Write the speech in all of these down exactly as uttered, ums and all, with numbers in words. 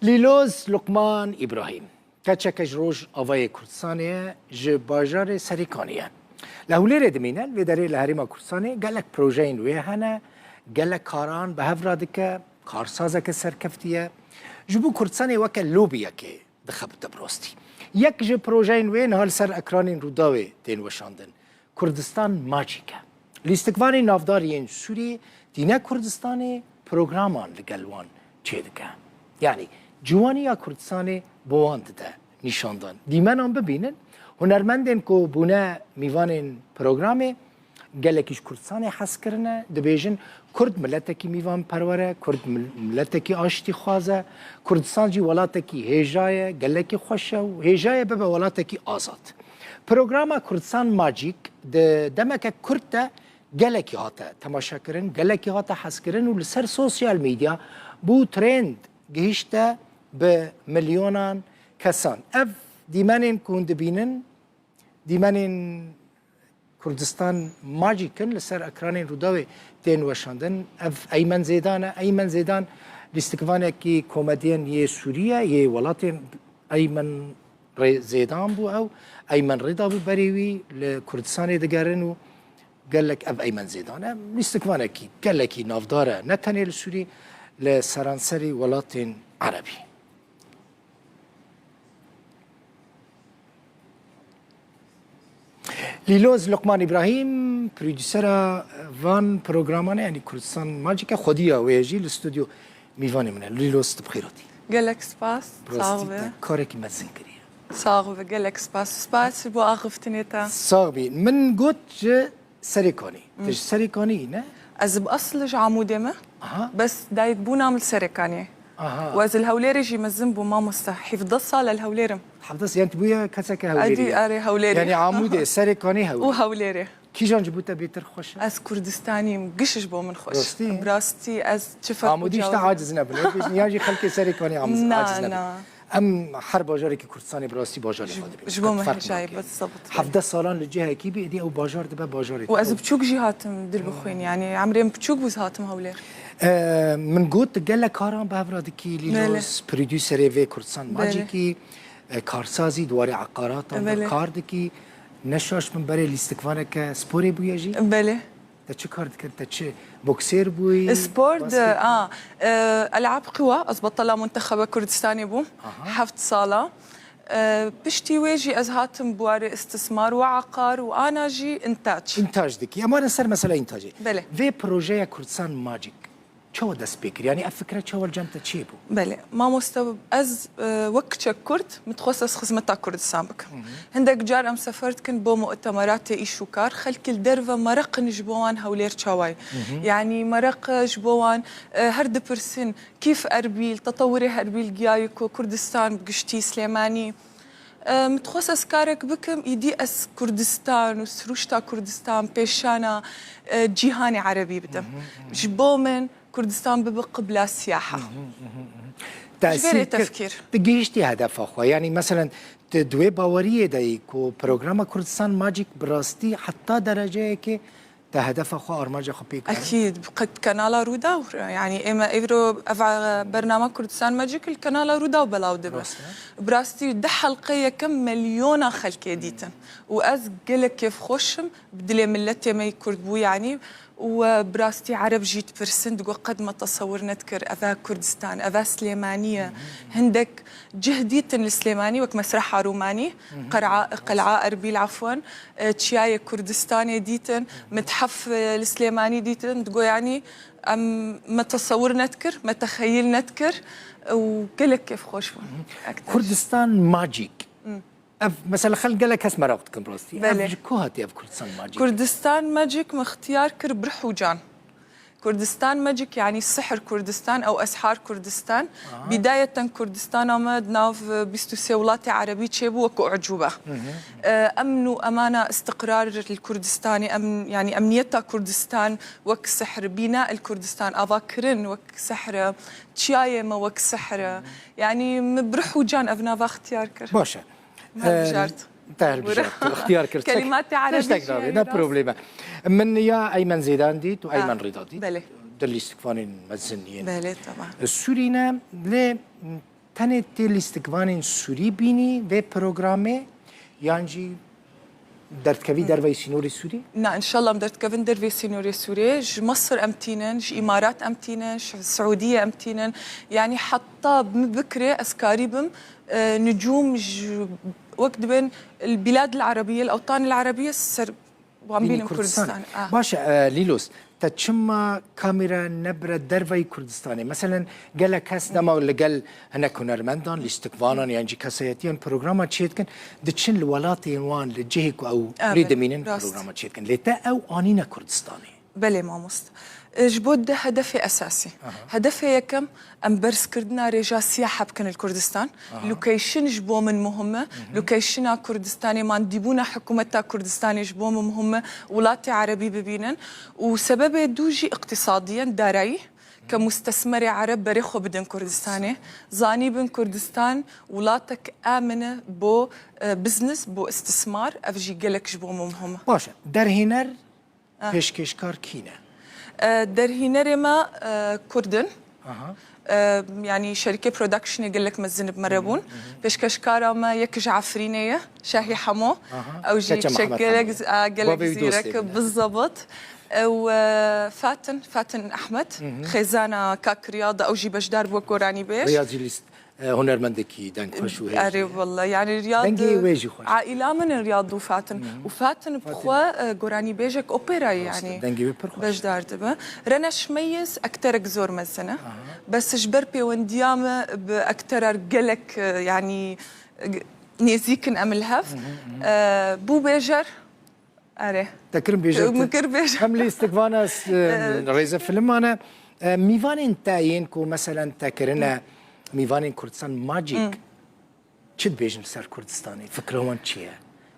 Lîloz Luqman Îbrahîm, keçeke ji Rojavayê Kurdistanê ye, ji bajarê Serêkanê ye. Li Hewlêrê dimîne, li vê derê li Herêma Kurdistanê gelek projeyên wê hene, gelek karan bi hev re dike, karsazeke serkeftî ye. Ji bo Kurdistanê weke lobiyekê dixebite bi rastî. Yek ji projeyên wê niha li ser ekranên Rûdawê tên weşandin. Kurdistan Magic e. Lîstikvanên navdar yên Sûriyê tîne Kurdistanê, programan li gel wan çêdike. Yanî ciwaniya Kurdistanê bo wan dide nîşandan. Dîmenan bibînin, hunermendên ku bûne mîvanên programê, gelekî ji Kurdistanê hez kirine, dibêjin, Kurd miletekî mîvanperwer e, Kurd mil-, miletekî aştîxwaz e, Kurdistan jî welatekî hêja ye, gelekî xweş e û hêja ye bibe welatekî azad. Programa Kurdistan Magic di demeke kurt de gelekî hate temaşekirin, gelekî hate hezkirin û li ser sosyal medya bû trend, gihişte bi milyonan kesan. Ev dîmenên ku hûn dibînin, dîmenên Kurdistan Magic in, li ser ekranên Rûdawê tên weşandin. Ev Eymen Zêdan e. Eymen Zêdan lîstikvanekî komedyen yê Sûrî ye, yê welatê Eymen Rê-, Zêdan bû ew. Eymen Rêda bû berê wî, li Kurdistanê digerin û gelek ev Eymen Zêdan e. Lîstikvanekî gelekî navdar e, ne tenê li Sûrî, li seranserî welatên Erebî. Lîloz Luqman Îbrahîm, prodîsera van programan e, yanî Kurdistan Magic e, xwedî ya wê jî li stûdyo mîvanê min e. Lîloz, tu bi xêr hatî. Gelek spas, Bi rastî sax be. Te karekî mezin kiriye. Sax be, gelek spas. Spas ji bo axiftinê te. Sax bî. Min got ji Serêkanî. Tu ji Serêkanî yî, ne? Ez bi esil ji Amûdê me. Aha. Bes dayikbûna min li Serêkanê. Aha. Û ez li Hewlêrê jî mezin bûm, mamoste. Hevdeh sal e li Hewlêr im. Hevdeh, yanî tu bûye keseke Hewlêrî Edî, ye. Erê, Hewlêrê. Yanî Amûdê, Serêkanî, Hewlêr. Û Hewlêrê. Kîjan ji bo te bêtir xweş e? Ez Kurdistanî im, giş ji bo min xweş. Rastî? Bi rastî ez çi ferq û Amûdî işte cawaz aciz nebin. Bêjin, yan jî xelkê Serêkanî aciz, Na, aciz nebin. Na. Em her bajarekî Kurdistanê bi rastî bajarê xwe dibînin. Ji bo me hejayî be, zebit. Hevdeh salan li cihekî bî, êdî ew bajar dibe bajarê. Û ez biçûk jî hatim dilbixwîn, yanî emrê min biçûk bû, ez hatim Hewlêr. E, min got, tu gelek karan bi hev re dikî, Lîloz, Belê. Prodîserê vê Kurdistan Belê. Magicî, e, karsazî, di warê eqaratan de Belê. Kar dikî. Ne şaş min berê lîstikvaneke sporê bûye jî? Belê. Te çi kar dikir? Te çi boksêr bûyî? Spor de, Basket? A, e, elab qiwa, ez betela muntexebe Kurdistanê bûm. Aha. Heft sala. E, piştî wê jî ez hatim bi warê istismar û eqar û ana jî intac. Întac dikî. Em werin ser mesela întacê. Belê. Vê projeya Kurdistan Magic çawa dest pê kir? Yanî ev fikre çawa li cem te çêbû? Belê. Mamoste, ez, e, wek kiçek Kurd, min dixwest ez xizmeta Kurdistan bikim. Hı hı. Hindek car em sefer dikin bo mu'temeratê îş û kar, xelkî li derve mereq in ji bo wan Hewlêr çawa ye. Hı hı. Yanî mereq e ji bo wan, e, her dipirsin, kîf Erbîl, tetewirê Erbîl giya ye ku Kurdistan bi giştî, Silêmanî. E, min dixwest ez karek bikim, îdî ez Kurdistan û sirûşta Kurdistan pêşana, e, cîhanê erebî bidim. Hı hı, hı hı. Ji bo min Kurdistan bibe qibla siyaha. Hı hı, hı hı, hı hı. Ji vê rê Tesîr kir. Tefkîr. Tu gihiştî hedefa xwe. Yanî, meselen, tu di wê baweriyê de yî ku programa Kurdistan Magic bi rastî heta dereceyekê te hedefa xwe, armanca xwe pê kir? Ekîd, bi qet kanala Rûdaw. Yanî, ême êvro ev, e, bernama Kurdistan Magic li kanala Rûdaw belav dibe. Rast e. Bi rastî deh helqê yekem milyona xelkê dîtin. Û ez gelek kêfxweş im, bi dilê miletê me yî Kurd bû, yanî, û, e, bi rastî Ereb jî dipirsin, digo, qet me tesewir nedikir, eve Kurdistan, eve Silêmanî ye. Hindek cih dîtin li Silêmanî, wek Mesreha Rûmanî, Qel'a, Qel'a Erbîl, efwen, e, Çiyayê Kurdistanê dîtin, mithef, e, li Silêmanî dîtin, digo, yanî, em me tesewir nedikir, me texeyil nedikir û gelek kêfxweş bûn. Ekter. Kurdistan Magic. Ev, mesela, xelk gelek kes meraq dikin rastî. Belê. Ev ji ku hatî ev Kurdistan Magic? Kurdistan Magic min ixtiyar kir bi ruh û can. Kurdistan Magic, yanî sihr Kurdistan, ew eshar Kurdistan. Aha. Bidayeten Kurdistana me di nav, e, bîst û sê welatê erebî çêbû wek ucûbe. Hı hı. E, emn û emana, istiqrar li Kurdistanê, em, yanî emniyeta Kurdistan wek sihr, bîna el Kurdistan, avakirin wek sihr, çiyayê me wek sihr. Hı hı. Yanî min bi ruh û can ev nava ixtiyar kir. Baş e. Me Em, hilbijart. Te hilbijart, ixtiyar kir. Çek. Kelimatê erebî Tiştek jî nabê, ne rast. Probleme. Min ya Eymen Zêdan dît û Ah, Eymen Rêda dît. Belê. Du lîstikvanên mezin yên. Belê, tamam. Sûrî ne, lê, m, Tenê tê lîstikvanên Sûrî bînî vê programê, yan jî derdikevî derveyî sînorê Sûrî? Na, înşallah em derdikevin dervê sînorê Sûriyê. Ji Mesir em tînin, ji Îmarat em tînin, ji Siûdiyê em tînin. Yanî heta min bikirê ez karîbim, e, nicûm ji, wek dibên, el-bilad el-Erabiyye, el-ewtan el-Erabiyye ser wan bînin Kurdistan. Ah. Baş e, e, Lîlos, te çima kamera nebire derveyî Kurdistanê? Meselen, gelek kes dema li gel hinek hunermendan, lîstikvanan yan jî kesayetiyan programa çêdikin, diçin li welatên wan, li cihê ku ew lê dimînin programa çêdikin. Lê te ew anîne Kurdistanê. Belê mamoste. E, ji bo du hedefê esasî. Aha. Hedefê yekem, em berzkirina rêja siyahe bikin li Kurdistan. Aha. Location ji bo min muhim e. Mhm. Location'a Kurdistanê, mandîbûna hikûmeta Kurdistanê ji bo min muhim e. Welatê Erebî bibînin. Û sebebê dû jî iqtisadiyen, darayî, ke mustesmerê Ereb berê xwe bidin Kurdistanê. Zanîbin Kurdistan welatek emin e bo, e, business, bo istismar. Ev jî gelek ji bo min muhim e. Baş e. Derhêner, Ah. pêşkêşkar kî ne? E, derhînerê me, e, Kurd in. Aha. E, yanî şerîkê productionê gelek mezin bi me re bûn. Hı hı, hı hı. Pêşkêşkara me yek ji Efrînê ye, Şahî Hemo. Aha. Ew jî Keça kişek Mihemed gelek, Hemo. a, gelek Bavê wî dostê zîrek, bûne. Bizabat. Ew, e, Fatin, Fatin Ehmed, Hı hı. xêzana Kak Riyad, ew jî beşdar bû wek goranîbêj. Riyad jî lîst E, hunermendekî dengxweş û hêj Erê ye. Wele, yanî Riyad, Dengê wê jî xweş. Aîla min in Riyad û Fatin. Hı hı. Û Fatin bi Fatin. xwe, e, goranîbêjek operayê, Rast e, yanî dengê wê pir xweş e. beşdar dibe. Rena Şimeyis ekterek zor mezin e. Aha. Bes ji ber pêwendiya me bi ekterer gelek, e, yanî, e, nêzîk in em li hev. Hı hı, hı hı. E, bû bêjer, Erê. Te kirin bêje Min tu. kir bêje. Hem lîstikvana s-, e, rêze filmane. E, mîvanên te yên ku meselen te kirine, mîvanên Kurdistan Magic, Hmm. çi dibêjin li ser Kurdistanê? Fikra wan çi ye?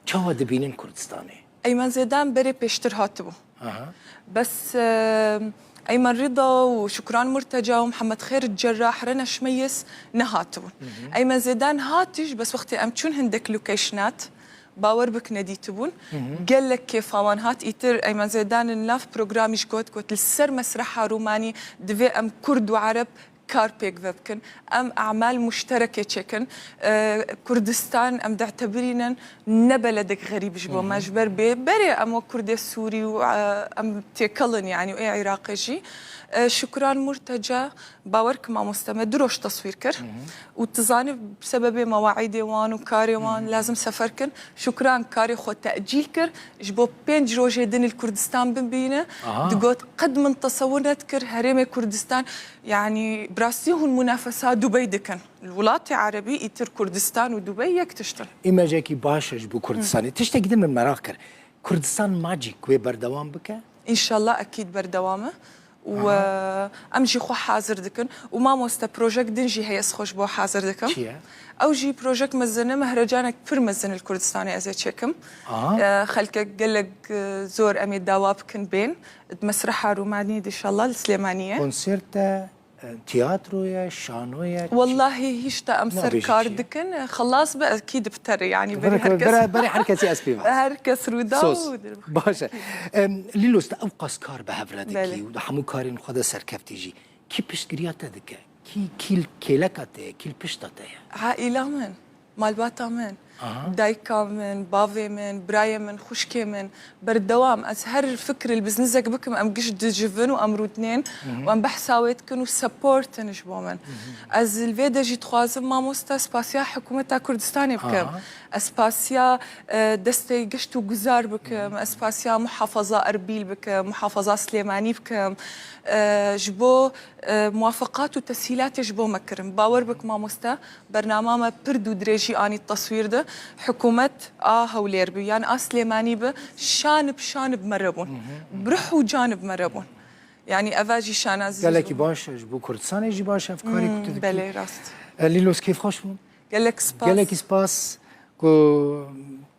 Çawa dibînin Kurdistanê? Eymen Zêdan berê pêştir hatibû. Aha. Bes, e, Eymen Rida û Şukran Murteca û Mihemed Xêr Cerrah, Rena Şimeyis nehatibûn. Hı hı. Eymen Zêdan hatî jî, bes wextê em çûn hindek locationat, Bawer bik nedîtibûn. Hı hı. Gelek kêfa wan hat. Îtir Eymen Zêdan in nav programî jî got, got, li ser mesreha Rûmanî divê em Kurd û Ereb kar pêk ve bikin. Em emal muşterekê çêkin. E, Kurdistan em di'tebirînin ne beledek xerîb ji bo me. Hı hı. Ji ber bê berê em wek Kurdê Sûrî û, e, em têkel in, yanî û ê Iraqê jî. E, Şukran Murteca, Bawer ki mamoste me du roj teswîr kir Hı hı. û tu zanî bi sebebê mewaîdê wan û karê wan Hı hı. lazim sefer kin. Şukran karê xwe tecîl kir, ji bo pênc rojê din li Kurdistan bibîne. Aha. Digot, qet min tesewir nedikir herêmê Kurdistan, yanî bi rastî hûn munafesa Dubey dikin. Li welatê Erebî îtir Kurdistan û Dubey yek tişt in. Îmecekî baş e ji bo Kurdistanê. Hı. Tiştekî din min meraq kir. Kurdistan Magic wê berdewam bike? Înşallah, ekîd berdewam e. Û, Aha. e, em jî xwe hazir dikin. Û mamoste, projek din jî heye, ez xwe ji bo hazir dikim. Çi ye? Ew jî projek mezin e, mehrecanek pir mezin li Kurdistanê ez ê çêkim. Aha. E, xelkek gelek, e, zor em ê dawa bikin bên. Di mesreha Rûmanî de, înşallah, li Silêmaniyê. Konsert e, e, tiyatro ye, şano ye, çi? Wellahî hîşta em ser kar dikin. Nabêjî çi ye? Xelas be, ekîd bi te re, yanî berî Berek-, her kes, bere-, berê her kesî ez pêvav. Her kes rû da Sos. û Baş e. Em, Lîlos, te ew qas kar bi hev re dikî Belê. û di hemû karên xwe de serkeftî jî. Kî piştgiriya te dike? Kî, kî kêleka te ye? Kî li pişta te ye? Aîla min, malbata min, Aha. dayika min, bavê min, birayê min, xwişkê min, berdewam. Ez her fikir li biznizek bikim, em giş dicivin û em rûdinên Hı hı. û em behsa wê dikin û support in ji bo min. Hı hı. Ez li vê de jî dixwazim, mamoste, spasiya hikûmeta Kurdistanê bikim. Aha. Ez spasiya, e, destê gişt û guzar bikim. Hı hı. Ez spasiya muhafaza Erbîl bikim, muhafaza Silêmanî bikim. E, ji bo, e, muwafeqat û teshîlatê ji bo me kirin. Bawer bik mamoste, bernama me pir dû dirêjî anî teswîr de. Hikûmet a Hewlêr bi, yan a Silêmanî bi, şan bi şan bi me re bûn. Hı hı. Bi ruh û can bi me re bûn. Yanî eva jî şanazî Gelekî baş e, ji bo Kurdistanê jî baş e, ev karê ku tu Hmm, dikî. Belê, rast. E, Lîlos, kêfxweş bûm. Gelek spas. Gelekî spas ku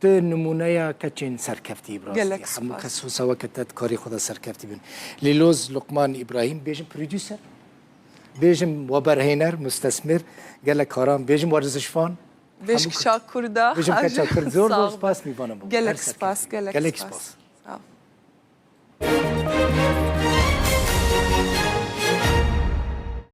tu nimûneya keçên serkeftî bi rastî. Gelek spas. Hemû kes wisa weke te di karê xwe de serkeftî bin. Lîloz Luqman Îbrahîm, bêjim producer, bêjim weberhêner, mustesmir, gelek karan, bêjim werzişvan. Bêj Hemû keça Kurda. Bêjim keça Kurd. Zor zor spas mîvana bû. Gelek spas, gelek spas. Gelek spas. Sağ ol.